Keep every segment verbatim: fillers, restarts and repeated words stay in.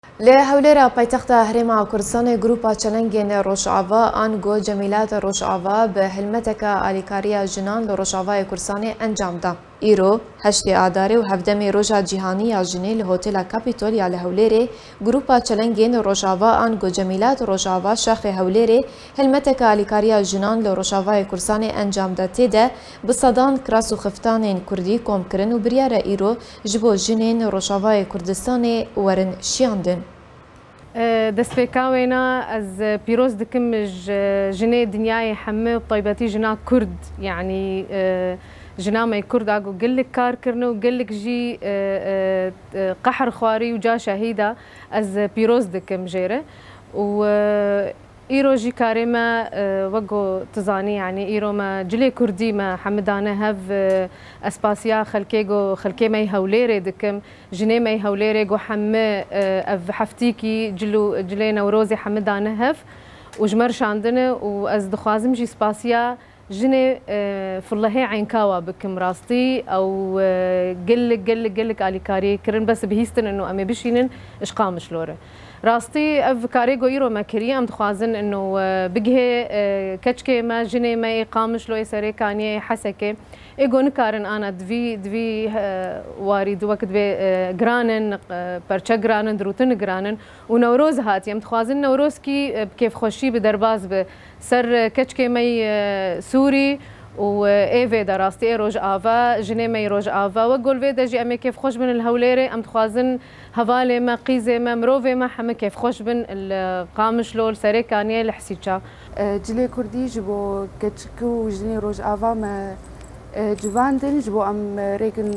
Li Hewlêra paytexta Herêma Kurdistanê Grupa Çelengên Rojava, ango Cemîlat Rojava, bi hilmeteke alîkariya jinan li Rojavayê Kurdistanê encam da. Îro, heştê Adarê û hevdemê Roja Cîhanî ya Jinê li Hotela Kapîtol ya li Hewlêrê, Grupa Çelengên Rojava, ango Cemîlat Rojava, Şaxê Hewlêrê, hilmeteke alîkariya jinan li Rojavayê Kurdistanê encam da. Tê de bi sedan kiras û xiftanên kurdî kom kirin û biryar e îro ji bo jinên Rojavayê Kurdistanê werin şiyandin. E, destpêka wêna ez pîroz dikim ji jinê dinyayê hemû, bi taybetî jina kurd, yanî, e, jina me kurd a ku gelek kar kirine û gelek jî, e, e, e, qehr xwarî û ca şehîda, ez pîroz dikim jê re. Û, e, Îro jî karê me, e, wek ku tu zanî, yanî îro me cilê kurdî me hemû dane hev, e, ez spasiya xelkê ku xelkê me yê Hewlêrê dikim, jinê me yê Hewlêrê ku hemû, e, ev heftîkî cil û cilê Newrozê hemû dane hev û ji me re şandine û ez dixwazim jî spasiya jinê, e, Fullehê Eynkawa bikim rastî ew, e, gelek, gelek, gelek alîkariyê kirin, bes bihîstin ino em ê bişînin ji Qamişlo re. Rastî ev karê ku îro me kiriye, em dixwazin ino, e, bigihê, e, keçikê me, jinê me yê Qamişlo, yê Serêkaniyê, yê Hesekê, ê ku nikarin ana di vî, di vî, e, warî di wek divê, e, giran in, e, perçe giran in, dirûtin giran in û Newroz hatiye. Em dixwazin Newrozkî, e, bi kêfxweşî bi derbas bi ser, e, keçikê me yê, e, Sûrî û, e, ê vê de rastî ê Rojava, jinê me yê Rojava. Wek ku li vê de jî em ê kêfxweş bin li Hewlêrê, em dixwazin hevalê me, qîzê me, mirovê me hemû kêfxweş bin li Qamişlo, li Serêkaniyê, li Hesîça. E, cilê kurdî ji bo keçik û jinê Rojava me, e, civandin, ji bo em, e, rêkin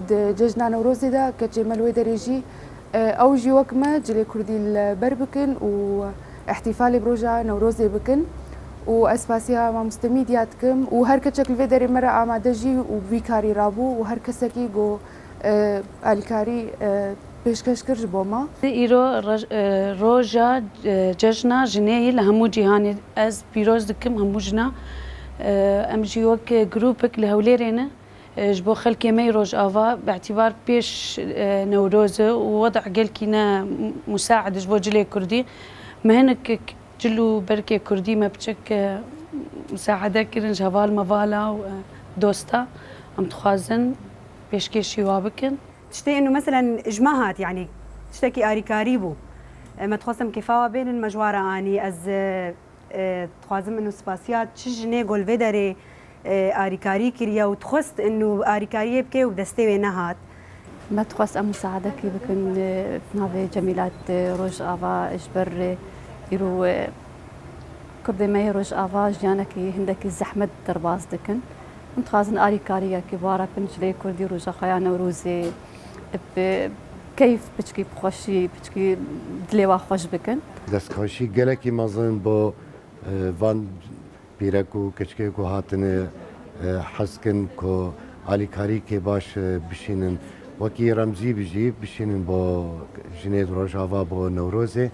di cejna Newrozê de keçê me li wê derê jî, e, ew jî wek me cilê kurdî li ber bikin û îhtîfalê bi roja Newrozê bikin. Û ez spasiya mamoste Mîdya dikim û her keçek li vê derê me re amade jî û bi vî karî rabû û her kesekî ku, e, alîkarî, e, pêşkeş kir ji bo me. Îro rej-, e, roja, e, cejna jinê yî li hemû cîhanê ez pîroz dikim hemû jina. E, em jî wek grûpek li Hewlêrê ne, e, ji bo xelkê me yê Rojava, bi îtîbar pêş, e, Newroz e û weda gelkî ne musaid e ji bo cilê kurdî. Me hinek cil û berkê kurdî me piçek, e, musaede kirin ji heval mevala û, e, dosta. Em dixwazin pêşkêşî wa bikin. Tiştê ino, meselen, ji me hat, yanî tiştekî arîkarî bû. E, me dixwest em kêfa wa bênin, me ji wa re anî. Ez, e, e, dixwazim ino spasiya çi jinê ku li vê derê, e, arîkarî kiriye û dixwest ino arîkariyê bike û bi destê wê nehat. Me dixwest em musaedekî bikin, e, navê Cemîlat, e, Rojava ji ber, e, îro, e, Kurdê me yê Rojava jiyanekî hindekî zehmet derbas dikin. Em dixwazin alîkariyekî bi wa re bikin, cilê kurdî roja xwe ya Newrozê bi keyf, piçkî bi xweşî, piçkî dilê wa xweş bikin. Destxweşî gelekî mezin bo, e, van pîrek û keçikê ku hatine, e, hez kin ku alîkarîkê baş, e, bişînin. Wekî Remzî bijî, bişînin bo jinê Rojava, bo Newrozê.